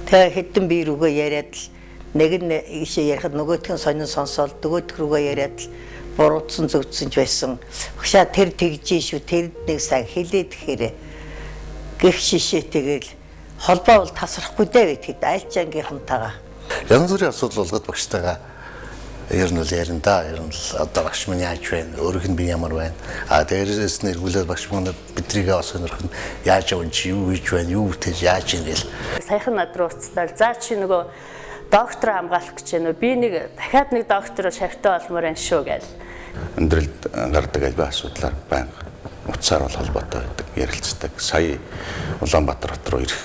Тэгээ хэдэн бие рүүгээ яриад л нэг нь ийшээ ярихад нөгөөх нь сонин сонсоол нөгөөх рүүгээ яриад л буруутсан зөвдсөн ч байсан. Багшаа тэр тэгж шүү, тэр нэг сайн хэлээд гэхээр гэх шишээтэйгээл холбоо бол тасрахгүй дээ гэхэд аль ч ангийнхантайгаа. Янз бүрийн асуудал болгоод багштайгаа ер нь бол ярина да. Ер нь л одоо багш минь яаж байна? Өөрийнх нь би ямар байна? А дээрээс нь эргүүлээд багш маань бидрийгээ бас сонирх нь яаж явна чи юу хийж байна? Юу бүтээж яаж юм гээл. Саяхан над руу уцлаа. За чи нөгөө доктор хамгаалах гэж байна уу? Би нэг дахиад нэг доктор шавтай болмоор байна шүү гээл. Амьдралд гардаг альва асуудлаар байнга утсаар бол холбоотой байдаг, ярилцдаг. Сая Улаанбаатар хот руу ирэх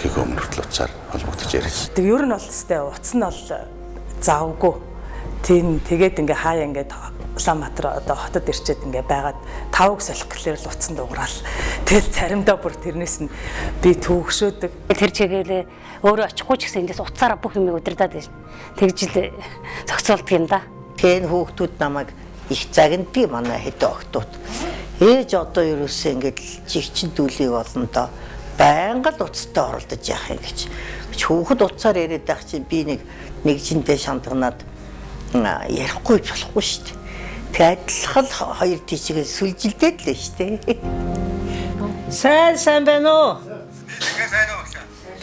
хийх өмнө хүртэл утсаар холбогдож ярьсан. Тэг ер нь бол өстэй утас нь бол завгүй. Тийм тэгээд ингээ хаяа ингээд Улаанбаатар одоо хотод ирчээд ингээ байгаад тавг солих гэхлээр л утсан дуграал. Тэгэл заримдаа бүр тэрнээс нь би төвөгшөөдөг. Тэр чигээр өөрөө очихгүй ч гэсэн эндээс утсаараа бүх юмыг удирдаад байна. Тэгж л зохицуулдаг юм да. Тэр хүүхдүүд намайг их загнадаг манай хэд охтууд. Ээж одоо ерөөсөө ингээд жигчин дүүлийг болно доо. Байнга л утастай оролдож яах юм гэж. Хүүхэд утсаар яриад байх чинь би нэг жиндээ шандагнаад ярихгүй болохгүй шүү дээ. Тэгээ адилхан л хоёр тийшээ сүлжилдээд л шүү дээ. Сайн сайн байна уу?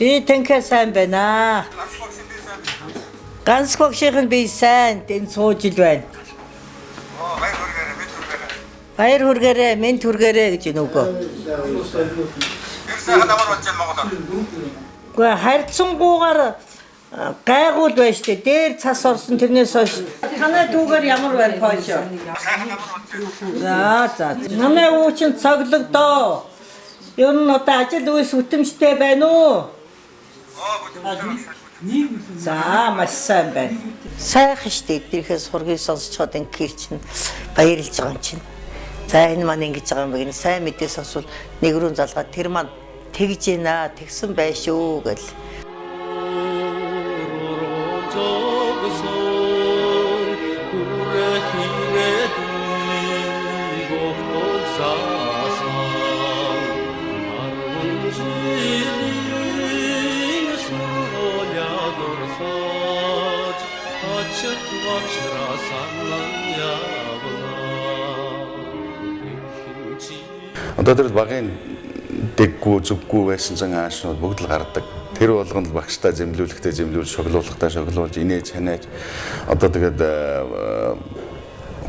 Би тэнхээ сайн байна. Ганц багшийнх нь би сайн тэнд сууж ил байна. Баяр хүргээрэй, мэнд хүргээрэй гэж нөгөө. Гэхдээ харьцангуйгаар гайгуул байна шүү дээ. Дээр цас орсон тэрнээс хойш. Танай дүүгээр ямар байна Польш? За за. Манай үү чинь цоглогдоо. Ер нь одоо ажил үйлс үтэмжтэй байна уу? За маш сайн байна. Сайхан шүү дээ. Эднийхээ сургийг сонсчоод ингэхэр чинь баярлж байгаа юм чинь. За энэ маань ингэж байгаа юм байна. Сайн мэдээ сонсвол нэг рүү залгаад тэр маань тэгж гинэ тэгсэн байх шүү гэл. Одоо тэр багын дэггүй зүггүй байсан зан аашнууд бүгд л гардаг. Тэр болгонд л багштай зэмлүүлэхдээ зэмлүүл, шоглуулгатай шоглуулж, инээж ханиаж одоо тэгээд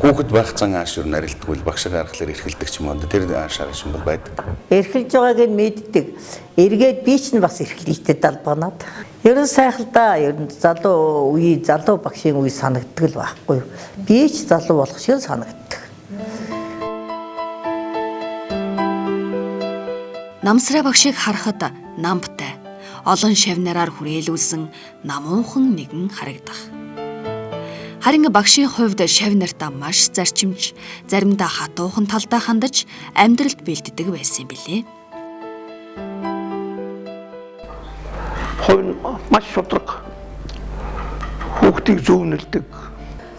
хүүхэд байх зан ааш юу нарилдгүй. бол багшийн архлаар эрхэлдэг ч юм уу. Тэр шаарч юм бол байдаг. Эрхэлж байгааг нь мэддэг. Эргээд би ч бас эрхлэлтэй далбганаад. Ер нь сайхан да. Ер нь залуу үе, залуу багшийн үе санагддаг л байхгүй юу. Би ч залуу болох шиг санагддаг. Намсраа багшийг харахад намптай, олон шавнараар хүрээлүүлсэн намуухан нэгэн харагдах. Харин багшийн хувьд шав нартаа маш зарчимч, заримдаа хатуухан талдаа хандаж амьдралд бэлддэг байсан юм билээ. Хувь нь маш шудраг, хүүхдийг зүүнэлдэг.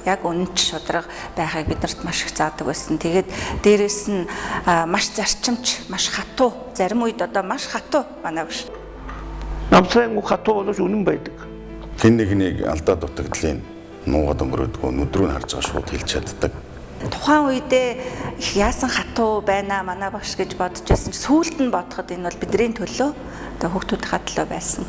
Яг үнэнч шудраг байхыг биднэрт маш их заадаг байсан. Тэгээд дээрэс нь маш зарчимч, маш хатуу, зарим үед одоо маш хатуу манай багш. Намсрын хатуу боловч үнэн байдаг. Хэн нэгнийг алдаа дутагдлын нуугаад өнгөрөөдгөө нүд рүү нь харж байгаа шууд хэлж чаддаг. Тухайн үедээ их яасан хатуу байна манай багш гэж бодож байсан ч сүүлд нь бодоход энэ бол бидний төлөө одоо хүүхдүүдийнхээ төлөө байсан.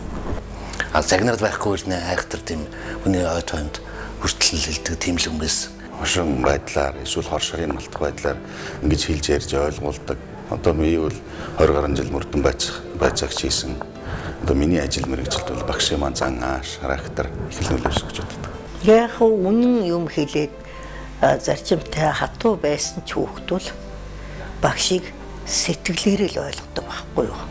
А загнаад байхгүй л нэ айхтар тийм хүний ой тоймд хүртэл хэлдэг тийм л юм байсан. Хошин байдлаар эсвэл хор шарын малтах байдлаар ингэж хэлж ярьж ойлгуулдаг. Одоо би бол 20 гаруй жил мөрдөн байцаагч хийсэн. Одоо миний ажил мэргэжилд бол багшийн маань зан ааш, характер их л нөлөөлсөн гэж боддог. Яг үнэн юм хэлээд зарчимтай хатуу байсан ч хүүхдүүл багшийг сэтгэлээрээ л ойлгодог байхгүй юу.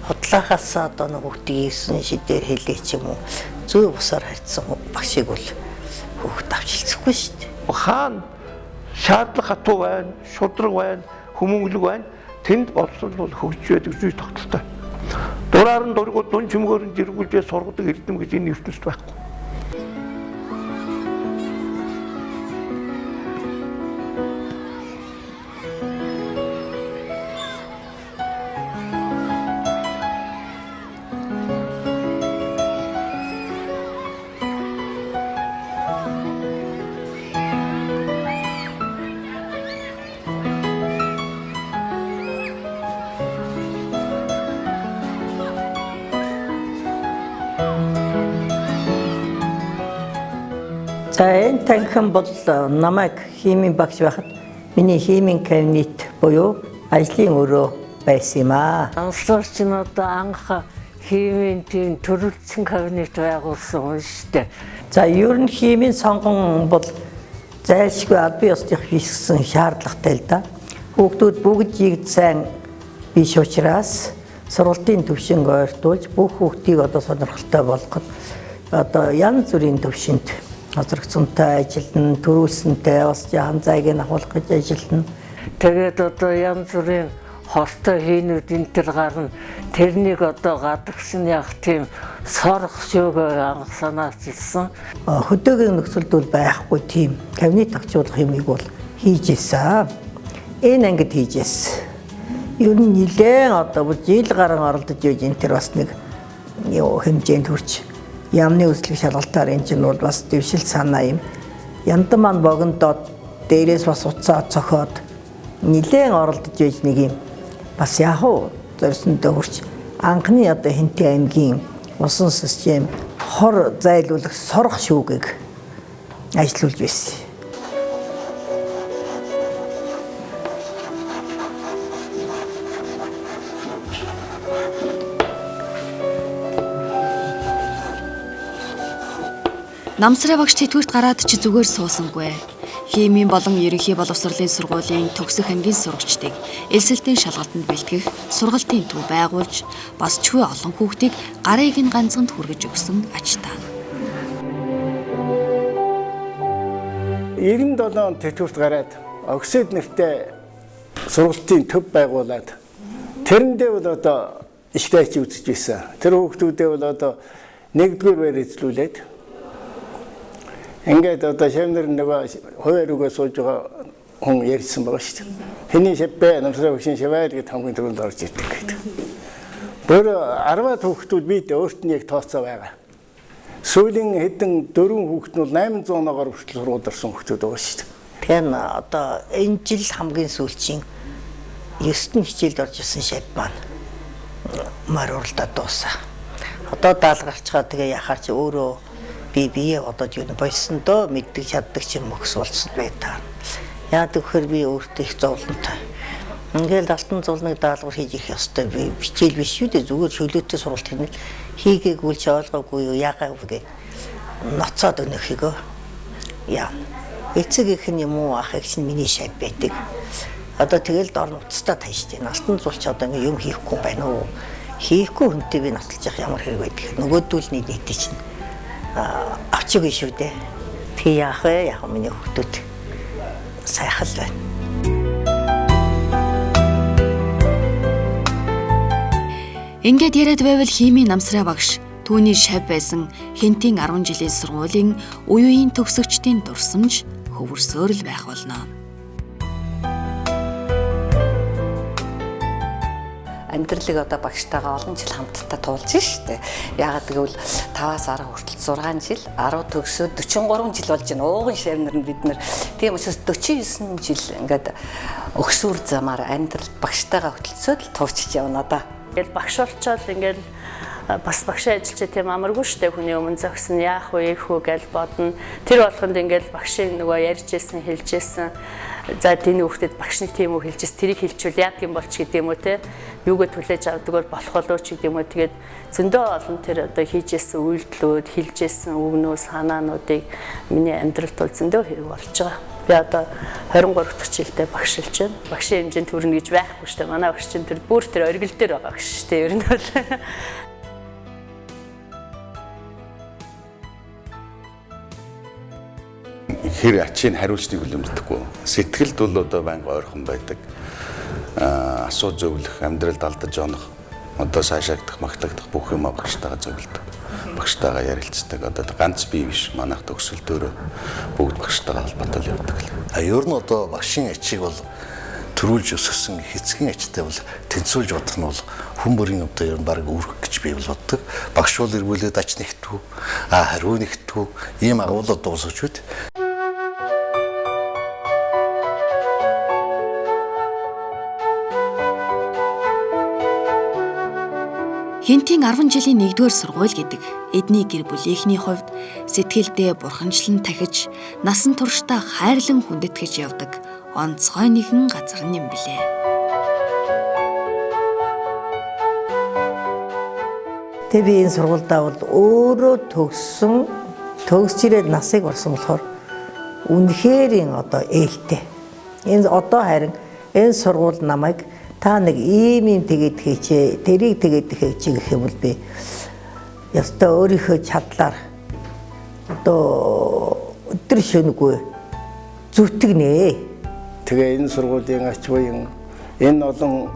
Худлаахаас одоо нэг хүүхдийг 9 шидээр хэлээ ч юм уу зүй бусаар харьцсан багшийг бол хүүхд авч хэлцэхгүй шүү дээ. Хаана шаардлага хатуу байна, шудраг байна, хүмүүнлэг байна, тэнд боловсрол бол хөгжиж байдаг зүй тогтолтой. Дураар нь дургуй дун чимгээр нь жиргүүлжээ сургадаг эрдэм гэж энэ ертөнцид байхгүй. За энэ танхим бол намайг химийн багш байхад миний химийн кабинет буюу ажлын өрөө байсан юм аа. Намсраач нь одоо анх химийн тийм төрөлцсөн кабинет байгуулсан хүн шүү дээ. За ер нь химийн сонгон бол зайлшгүй албан ёсных хийсэн шаардлагатай л да. Хүүхдүүд бүгд жигд сайн биш учраас сургалтын төвшинг ойртуулж бүх хүүхдийг одоо сонирхолтой болгоход одоо янз бүрийн төвшөнд хоцрогдсонтой ажиллана, төрүүлсэнтэй бас жаахан зайг нь ахуулах гэж ажиллана. Тэгээд одоо янз бүрийн хортой хийнүүд энэ төр гарна. Тэрнийг одоо гадагш нь яг тийм сорох шөөгөө анх санаачилсан. Хөдөөгийн нөхцөлд бол байхгүй тийм кабинет тагчуулах юмыг бол хийж ирсэн. Энэ ангид хийж ирсэн. Ер нь нэлээд одоо бүр жил гарan оролдож байж энэ төр бас нэг юу хэмжээнд хүрч яамны үзлэг шалгалтаар энэ чинь бол бас дэвшил санаа юм. Яндан маань богиндоод дээрээс бас уцаа цохоод нэлээд оролдож байж нэг юм бас яг уу зорьсондоо хүрч анхны одоо Хэнтий аймгийн усан систем хор зайлуулах сорох шүүгийг ажиллуулж байсан. Намсраа багш тэтгэврт гараад ч зүгээр суусангүй. Химийн болон ерөнхий боловсролын сургуулийн төгсөх ангийн сурагчдыг элсэлтийн шалгалтанд бэлтгэх сургалтын төв байгуулж бас ч хүү олон хүүхдийг гарыг нь ганцанд хүргэж өгсөн ачтай. 97 онд тэтгэврт гараад оксид нэртэй сургалтын төв байгуулад тэрэндээ бол одоо их дайч үзэж байсан. Тэр хүүхдүүдээ бол одоо нэгдүгээр байр эзлүүлээд ингээд одоо шавнар нөгөө хувиар үгээ сууж байгаа хүн ярьсан байгаа шүү дээ. Хэний шавбэ намсраа багшийн шаваа л гэд хамгийн түрүүнд орж ирдэг гэдэг. Бүр 10-аад хүүхдүүд бид өөрт нь яг тооцоо байгаа. Сүүлийн хэдэн дөрвөн хүүхд нь бол 800-аар хүртэл сургууль орсон хүүхдүүд байгаа шүү дээ. Тэгэхээр одоо энэ жил хамгийн сүүлчийн 9-р хичээлд орж ирсэн шав маань морь уралдаа дуусаа. Одоо даалгарчгаа тэгээ яхаар чи өөрөө би бие бодож юу болсон доо мэддэг чаддаг ч юм өгс болсон бай та. Яагаад гэхээр би өөртөө их зовлонтой. Ингээл алтан зулныг даалгавар хийж их ёстой. Би хичээл биш шүү дээ. Зүгээр чөлөөтэй сургалт хийнэ. Хийгээгүй ч ойлгоогүй юу яагаа вэ гэд ноцоод өнөхийгөө. Яа. Эцэг их нь юм уу ах их чинь миний шав байдаг. Одоо тэгэл дор нуцтай таяжтэй. Алтан зулч одоо ингээ юм хийхгүй байна уу? Хийхгүй хүнтэй би ноцолж явах ямар хэрэг байдаг. Нөгөөдөл нэг нийтээ чинь авч өгнө шүү дээ. Тэг яах вэ? Яг миний хүүхдүүд сайхан л байна. Ингээд яриад байвал химийн намсраа багш түүний шав байсан Хентийн 10 жилийн сургуулийн үе үеийн төгсөгчдийн дурсамж хөвөрсөөр л байх болно. Амьдралыг одоо багштайгаа олон жил хамтдаа туулж штэ. Яагаад гэвэл 5-аас 10 хүртэл 6 жил, 10 төгсөөд 43 жил болж байна. Ууган шавнар нь бид нар. Тийм учраас 49 жил ингээд өгсүүр замаар амьдрал багштайгаа хөтөлцөөд л туучиж явна да. Ингээл багш болчоод ингээл бас багшаа ажиллаж тийм амаргүй штэ, хүний өмнө зогсно, яах вэ, их үү гэж бодно. Тэр болгонд ингээл багшийн нөгөө ярьж исэн, хэлж исэн. За тэний хүүхдэд багш нэг тийм үг хэлжээс тэрийг хэлчихвэл яадаг юм болч гэдэг юм уу те. Юугээ түлээж авдаг бол болох болов ч гэдэг юм уу. Тэгээд зөндөө олон тэр одоо хийж исэн үйлдэлүүд, хэлж исэн үгнүүд, санаануудыг миний амьдралд бол зөндөө хэрэг болж байгаа. Би одоо 23 дахь жилдээ багшилж байна. Багшийн хэмжээнд төрнө гэж байхгүй шүү дээ. Манай багш чинь тэр бүр тэр оргил дээр байгаа багш шүү дээ. Ер нь бол хэр ачийг хариулсныг хүлээн мэдэхгүй. Сэтгэлд бол одоо байнга ойрхон байдаг. Асуу зөвлөх, амьдралд алдаж онох, одоо сайшаагдах, магтагдах бүх юм багштайгаа зөвлөдөг. Багштайгаа ярилцдаг. Одоо ганц би биш, манайх төгсөлдөөрөө бүгд багштайгаа холбоотой л явдаг л. А ер нь одоо багшийн ачийг бол төрүүлж өсгсөн эцгийн ачтай бол тэнцвүүлж бодох нь бол хүн бүрийн одоо ер нь баг үүрэг гэж би бол боддог. Багш бол эргүүлээд ач нэгтгүү, хариу нэгтгүү ийм агуулга дуусгаж байд. Хентийн 10 жилийн 1-р сургууль гэдэг эдний гэр бүлийнхний хувьд сэтгэлдээ бурханчлан тахиж, насан туршдаа хайрлан хүндэтгэж явдаг онцгой нэгэн газар юм билээ. Тэг би энэ сургуульдаа бол өөрөө төгссөн, төгсч ирээд насыг орсон болохоор үнэхээр одоо ээлтэй. Энэ одоо харин энэ сургууль намайг та нэг ийм юм тэгээд хийчээ, тэрийг тэгээд хийчээ гэх юм бол би ёстой өөрийнхөө чадлаар одоо өдөр шөнөгүй зүтгэнэ. Тэгээ энэ сургуулийн ач буян энэ олон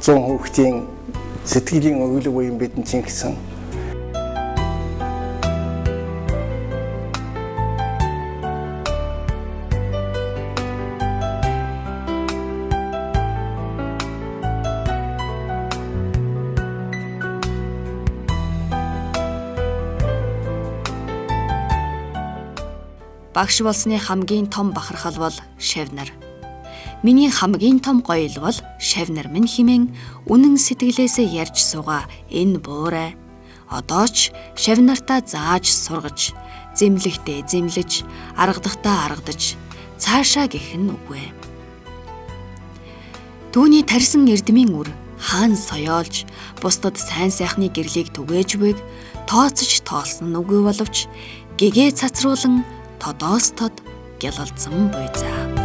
зуун хүүхдийн сэтгэлийн өглөг буян бидний чинь гэсэн. Багш болсны хамгийн том бахархал бол шавнар. Миний хамгийн том гоёл бол шавнар минь хэмээн үнэн сэтгэлээсээ ярьж суугаа энэ буурай. Одоо ч шавнартаа зааж сургаж, зэмлэхдээ зэмлэж, аргадахдаа аргадаж, цаашаа гэх нь үгүй. Түүний тарьсан эрдмийн үр хаан соёолж, бусдад сайн сайхны гэрлийг түгээж буйг тооцож тоолсон нь үгүй боловч гэгээ цацруулан тодоос тод гялалзсан буйзаа.